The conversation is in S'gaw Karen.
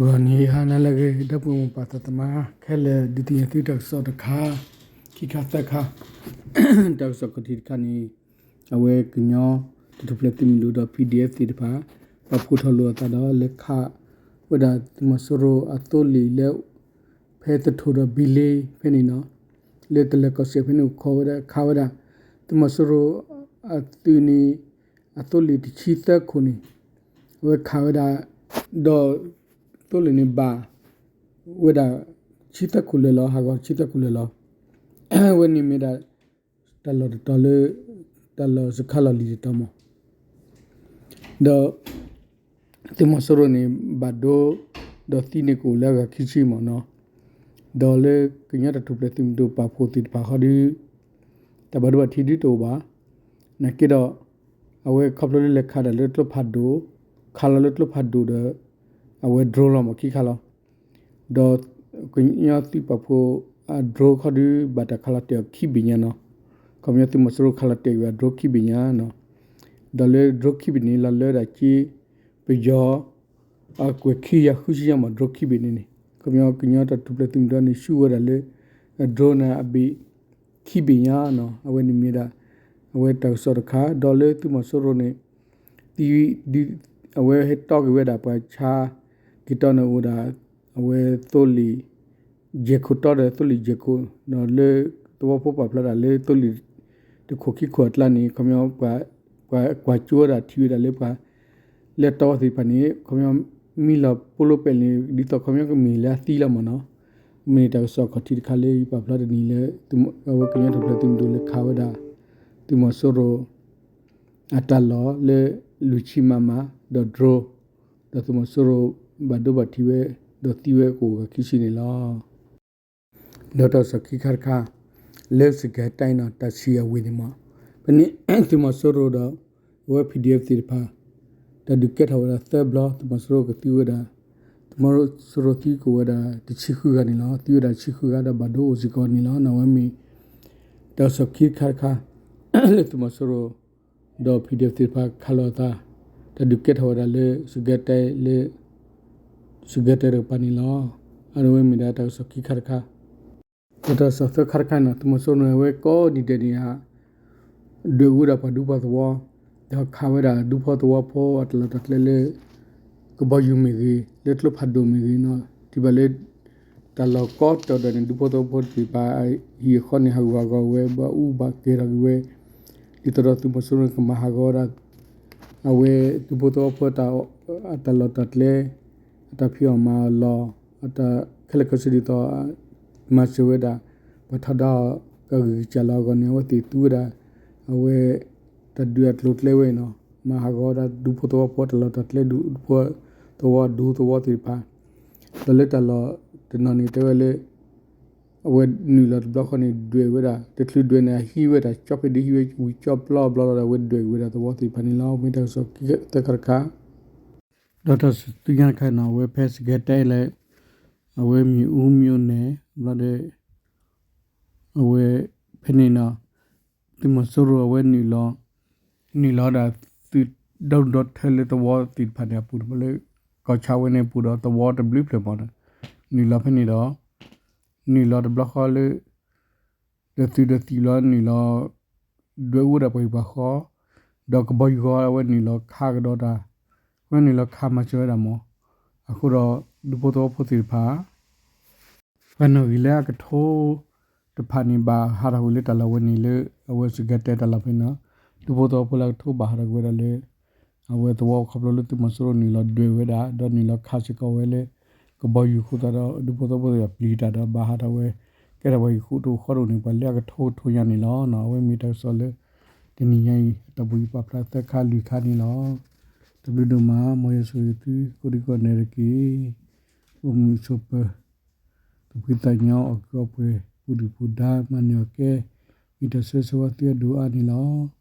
ဂီၤနံၤဟါနၤလၢအဂ့ၤ ဒီပုၢ်ဝဲၢ်မိၢ်ပၢ်သးသမါ ခဲလၢာ် ဒုးသ့ၣ်ညါသုတၢ်ကစီၣ်တခါ, ခံခါသၢခါ, တၢ်ကစီၣ်ခီၣ်ထံးတခါန့ၣ်, အဝဲကညီတၢ်ထူၣ်ဖျဲးသုးမုၢ်ဒိၣ်ဒီး PDF သ့ၣ်တဖၣ် ပာ်ဖှိၣ်ထီၣ်လိာ်အသးဒီး လဲၤခးဝဲဒၣ်သုးမီၤစိရိၤအသိလ့ၣ်လၢ ဖဲသထူၣ်ဒီးဘံလ့ဖဲန့ၣ်နီၤ, လၢတလၢၤကီၢ်စဲၣ်ဖဲန့ၣ်အိၣ်ခိးဝဲဒၣ် ခးဝဲဒၣ် သုးမီၤစိရိၤအသုးန့ၣ် အသိလ့ၣ်တဆံသၢခိၣ်န့ၣ် အဝဲခးဝဲဒၣ် ဒီး သိလ့ၣ်န့ၣ်ဘၣ်ဝဲဒၣ် ဆံသၢခိၣ်လၢာ်လီၤ, ဟးဂီၤဆံသၢခိၣ်လၢာ်လီၤ. အဝဲန့ၣ်မ့ၢ်ဒၣ် တၢ်လီၢ်တတီၤလၢ တၢ်လီၢ်စခါလီၢ်လံၤတတီၤမး, ဒီး သုးမီၤစိရိၤန့ၣ် ဘၣ်ဒိ ဒီးသံန့ၣ်ကအိၣ်လၢအဂၤခံဆံမးနီၤ, ဒီးလၢကညီတၢ်ထူၣ်ဖျဲးသုးမုၢ်ဒိၣ်ပာ်ဖှိၣ်သ့ၣ်တဖၣ်ဃီဒီး တၢ်ဘၣ်ဒိဘၣ်ထံးဒုတအိၣ်ဘၣ်. နာ်က့ဒီး အဝဲခီဖျိလၢလဲၤခးဒၣ်လၢကျိဖးဒိၣ်, ခးလီၤလၢကျိဖးဒိၣ်ဒီး အဝဲ drone လီၤမးခံခါလီၤ. ဒီးကညီသုးပာ်ဖှိၣ်အ drone ခီဒီး ဘၣ်တၢ်ခးလီၤတဲာ်အီၤခံဘ့ၣ်ညါနီၤ, ခီပညီသုးမီၤစိရိၤခးလီၤတဲာ်ဝဲအ drone ခံဘ့ၣ်ညါနီၤ, ဒီးလၢ drone ခံဘ့ၣ်န့ၣ် လီၤလၢဒၣ်က့ ပယီၤ အကွဲၢ်ခံကယၤဃုဆံညါမး drone ခံဘ့ၣ်န့ၣ်န့ၣ်, ခီပညီကညီတၢ်ထူၣ်ဖျဲးသုးမုၢ်ဒိၣ်န့ၣ် ဆူၣ်ဝဲဒၣ်လၢ drone န့ၣ်အဘ့ၣ် ခံဘ့ၣ်ညါနီၤ, အဝဲန့ၣ်မ့ၢ်ဒၣ် အဝဲတၢ်ကစီၣ်တခါ, ဒီးလၢသုးမီၤစိရိၤန့ၣ် သံ ဒု အဝဲဟဲတီက့ၤဝဲဒၣ်ပှၤဆါ က့ၤတီန့ၣ်အိၣ်ဒၣ် အဝဲသိလ့ၣ် ယဲၢ်ခိၣ်တီဒီးသိလ့ၣ်ယဲၢ်ခိၣ်, ဒီးလၢသဝီဖိပာ်ဖျါဒၣ်လၢသိလ့ၣ် တခိၣ်ခံခိၣ်အကျါန့ၣ် ခီပညီ ပှၤကွၢ်ကၠိဝဲဒၣ်ထံၣ်ဝဲဒၣ်လၢပှၤ လၢတီဝဲသ့ၣ်တဖၣ်န့ၣ် ခီပညီ မံလီၤပိလိပဲာ်န့ၣ် ဒ်သိးခီပညီကမ့ၢ်လၢအသံလီၤမးနီၤ, မ့ၢ်တၢ်ကစီၣ်ခီၣ်ထံးတခါလၢယပာ်ဖျါတနံၤလၢ အဝဲကညီတၢ်ထူၣ်ဖျဲးသုးမုၢ်ဒိၣ်လၢခးဝဲဒၣ် သုးမီၤစိရိၤ အတၢ်လီၢ်လၢ လွံၢ်ဆံ မမ ဒီး drone ဒီးသုးမီၤစိရိၤ ဘၣ်ဒိဘၣ်ထံးဝဲ ဒီးသံဝဲကအိၣ်ဂၤခံဆံန့ၣ်လီၤ. ဒီးတၢ်ကစီၣ်ခံခါတခါ လၢစကဲၤတဲၣ်နီၤ တၢ်ဆံးအဝ့ၢ်န့ၣ်မး ဖဲန့ၣ် သုးမီၤစိရိၤဒီး အဝဲ PDF သ့ၣ်တဖၣ် တၢ်ဒုးကဲထီၣ်ဝဲဒၣ်သၢဘျီ သုးမီၤစိရိၤကသံဝဲဒၣ် သုးမီၤစိရိၤသံကွံာ်ဝဲဒၣ်တဆံဃုဂၤန့ၣ်လီၤ. သံဝဲဒၣ်တဆံဃုဂၤဒီးဘၣ်ဒိအိၣ်စ့ၢ်ကီးန့ၣ်လီၤ. အဝဲမ့ၢ် တၢ်ကစီၣ်ခံခါတခါ လၢသုးမီၤစိရိၤ ဒီး PDF သ့ၣ်တဖၣ်ခးလိာ်အသး တၢ်ဒုးကဲထီၣ်ဝဲဒၣ်လၢ စကဲၤတဲၣ်လၢ စကဲၤတဲၣ်တကပၤန့ၣ်လီၤ. အဝဲမ့ၢ်ဒၣ်တၢ်ကစီၣ်ခံခါတခါ ဒီးတၢ်ကစီၣ်သၢခါတခါန့ၣ် သုးမီၤစိရိၤန့ၣ် အဝဲကိးနံၤဒဲးန့ၣ်ဧါ ဒွဲၣ်အူဝဲဒၣ်ပှၤဒူဖိသဝီ ဒီးခးဝဲဒၣ်ဒူဖိသဝီဖိအတၢ်လီၢ်တၢ်ကျဲလၢ ကဘီယူၤမ့ၢ်ဂ့ၤ လၢကျိဖးဒိၣ်မ့ၢ်ဂ့ၤနီၤ ထံၣ်ဘၣ်လၢ တၢ်လီၢ်ကိးတီၤဒၣ်န့ၣ် ဒူဖိသဝီဖိသ့ၣ်တဖၣ် ဟံၣ်အဃီန့ၣ် ဟးဂူာ်ဟးဂီၤဝဲ ဘၣ်အူဘၣ်ကဲၤထီၣ်က့ၤဝဲ ဒ်သိးဒီးသုးမီၤစိရိၤန့ၣ် ကမၤဟးဂီၤဝဲဒၣ် အဝဲဒူဖိသဝီဖိ အတၢ်လီၢ်တၢ်ကျဲ အတၢ်ဖံးအီၣ်မၤအီၣ်လီၢ် အတၢ်ခဲလၢာ်ခဲဆ့ဒ်သိး မၤစၢၤဝဲဒၣ် ပှၤထီဒါအီၤ ကဂံၢ်ကစှၤလီၤအဂီၢ်န့ၣ် အဝဲသ့ၣ်သူဝဲဒၣ် အဝဲ တၢ်ဒုးအကျိၤအကျဲဝဲနီၤ မၤဟးဂီၤဝဲဒၣ်ဒူဖိသဝီဖိတၢ်လီၢ်တၢ်ကျဲ ဒူဖိသဝီဒူသဝီသ့ၣ်တဖၣ် ဒီးလၢတၢ်လီၢ်တနီၤန့ၣ် တဲဝဲလၢ အဝဲနုာ်လီၤတဘျီဃီန့ၣ် ဒွဲၣ်ဝဲဒၣ် တချုးဒွဲၣ်န့ၣ် အဟံးဝဲဒၣ် ကၠီဖဲဒ့ဟံးဝဲ ဝံၤကၠီပျီဘျီလီၤဒီး အဝဲဒွဲၣ်က့ၤဝဲဒၣ်သဝီသ့ၣ်တဖၣ်န့ၣ်လီၤ. မ့ၢ်တၢ်ကစီၣ်ခံသၢခါတခါ ဒီးတၢ်စူၢ်သ့ၣ်ညါတခါနီၤ အဝဲဖဲစကဲတဲလၢ အဝဲမ့ၢ်အူမ့ၢ်အိၣ်န့ၣ် ဘျီဒီး အဝဲ ဖဲန့ၣ်နီၤ သုးမီၤစိရိၤအဝဲနုာ်လီၤ နုာ်လီၤဒၣ်သုးဒီဒူၣ်ဒီထၢလၢသဝီသ့ၣ်တဖၣ်န့ၣ်အပူၤ တဘျီလၢ ကီၢ်ဆၣ်ဝဲန့ၣ်အပူၤဒီးသဝီတဘျုးဖျၢၣ်မး နုာ်လီၤဖဲန့ၣ်ဒီး နုာ်လီၤတဘျီဃီလၢ ဒီးသုးဒီးသံၣ်လီၤနုာ်လီၤ ဒွဲၣ်အူဝဲဒၣ်ပှၤဟံၣ်ပှၤဃီ ဒီးကဘီယူၤဃီအဝဲနုာ်လီၤခးကဒီးတၢ် အဝဲနုာ်လီၤခးမၤစၢၤဝဲဒၣ်မး အဃိဒီး ဒူဖိသဝီဖိသ့ၣ်တဖၣ် ပှၤနီၣ်ဂံၢ်လၢအကထိတဖၣ်န့ၣ် ဘၣ်ဟးထီၣ်ကွံာ်လၢတၢ်လီၢ်ဝဲန့ၣ်လၢ အဝဲစကဲတဲတၢ်လီၢ်ဖဲန့ၣ် ဒူဖိသဝီဖိလၢအကထိဘၣ်ဟးထီၣ်ကွံာ်ဝဲဒၣ်လၢ အဝဲသဝီခီဖျိလၢသုးမီၤစိရိၤနုာ်လီၤဒွဲၣ်ဝဲဒၣ် ဒီးနုာ်လီၤခးစ့ၢ်ကီးဝဲလၢ ကဘီယူၤအဃိသတးဒီး ဒူဖိသဝီဖိသ့ၣ်တဖၣ်ပျံၤတၢ်ဒီးဘၣ်ဟးထီၣ်ဝဲ ကဲထီၣ်ပှၤဟံၣ်ဃူတအိၣ်ဃီတအိၣ်န့ၣ် ပှၤလၢအကထိကထိညါန့ၣ်လီၤ. အဝဲမ့ၢ်တၢ်ကစီၣ်လၢ တနံၤညါအံၤ အတၢ်ဘိးယံၤပာ်ဖျါသၢခါလွံၢ်ခါန့ၣ်လီၤ. တၢ်ဘျုးဒိၣ်မး မ်ယွၤဆိၣ်ဂ့ၤသုကိးဒံကိးဂၤဒဲးတက့ၢ်. အိၣ်မုာ်ဆိးပၢၤ သူၣ်ဖှံသးညီ အီၣ်ကုာ်အီပှဲၤ ပူၤဒုၣ်ပူၤဒါ မၤနၢၤအီၤကဲ မ့ၢ်တၢ်ဆၢဂ့ၤဆၢဝါသုအဒိၣ်အါန့ၣ်လီၤ.